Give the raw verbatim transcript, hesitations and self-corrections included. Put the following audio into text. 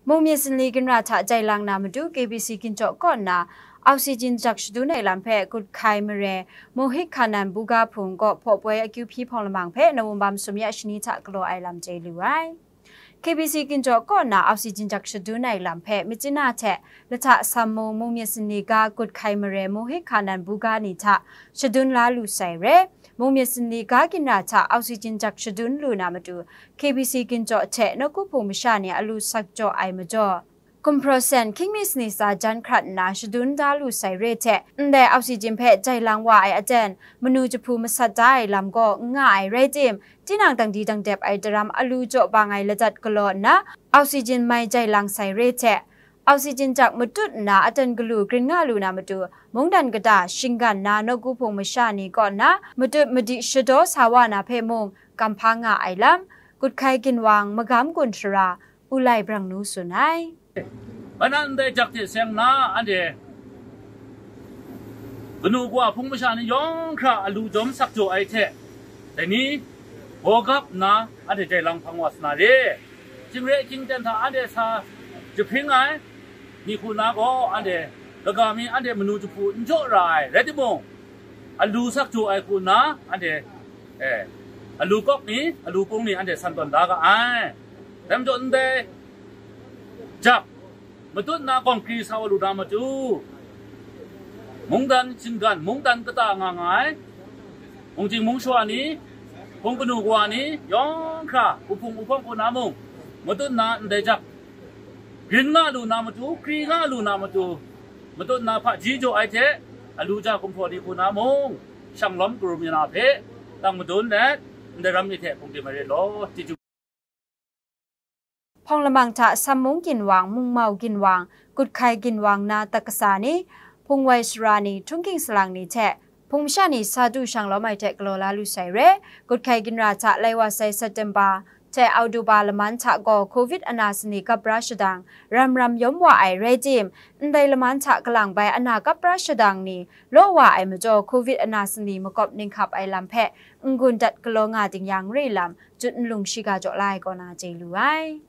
Mung myit sanli ginra hta jai lang na matu K B C Ginchawk kaw nna oxygen jak shadun ai lam hpe Kut Hkai Mare, Mohik Khanan buga hpung kaw hpaw poi akyu hpyi hpawng lamang hpe Nawumba masum ya shani hta galaw ai lam chye lu ai. K B C Ginchawk kaw nna oxygen jak shadun ai lam hpe Myitkyina hte Lhasa Sam mung, mung myit sanli ga Kut Hkai Mare, Mohik Khanan buga ni hta shadun la lu sai re. Mung myit sanli ga ginra hta oxygen jak shadun lu na matu K B C Ginchawk hte nawku hpung masha ni alu sak jaw ai majaw, gumhpraw sen hkying mi sanit sa jan hkrat nna shadun da lu sai re hte, ndai oxygen hpe jai lang wa ai aten manu jahpu masat da ai lam gaw n nga ai rai tim, tinang dangdi dangdep ai daram alu jaw bang ai ladat galaw nna oxygen mai jai lang sai re hte, oxygen jak matut nna aten galu grin nga lu na matu, mungdan kata shinggan na nawku hpung masha ni kaw nna matut madi shadaw sa wa na hpe mung kamhpa nga ai lam, Kut Hkai Ginwang, Magam Gun Sara, Ulai Brangnu tsun ai. Kanan ndai jak hte seng na anhte kanu kawa hpung masha ni yawng hkra alu jawm sak jaw ai hte, dai ni baw gap nna anhte jai lang hpang wa sa na re. Hkying re hkying ten hta anhte sa jahpring ai ni hku na gaw, anhte kaga mi anhte manu jahpu n jaw ra ai rai timung, alu sak jaw ai hku nna anhte, eh, alu kawk ni, alu pung ni anhte san tawn da ga ai. Dai majaw ndai jak matut na gawng kri sa wa lu na matu, mungdan shinggan, mungdan kata nga nga ai, mungchying mungshawa ni, hpung kanu kawa ni, yawng hkra, uhpung uhpawng kaw na mung, matut na ndai jak grin nga lu na matu, kri nga lu na matu, matut na hpaji jaw ai hte, alu ja gumhpraw ni hku na mung, shanglawm karum ya na hpe, tang madun let, ndai ram ni hte hpungdim ai re law, chyeju. Hpawng lamang hta Sammung Ginwang, Mungmau Ginwang, Kut Hkai Ginwang na takasa ni, hpungwai sara ni, htunghking salang ni hte hpung masha ni sa du shanglawm ai hte galaw la lu sai re. Kut Hkai Ginra hta lai wa sai September hte October laman hta gaw Covid ana sani gap ra shadang ram ram yawm wa ai rai tim, ndai laman hta kalang bai ana gap ra shadang ni law wa ai majaw Covid ana sani makawp ninghkap ai lam hpe n-gun dat galaw nga ding yang re lam, Jut Nlung shiga jaw la ai kaw na chye lu ai.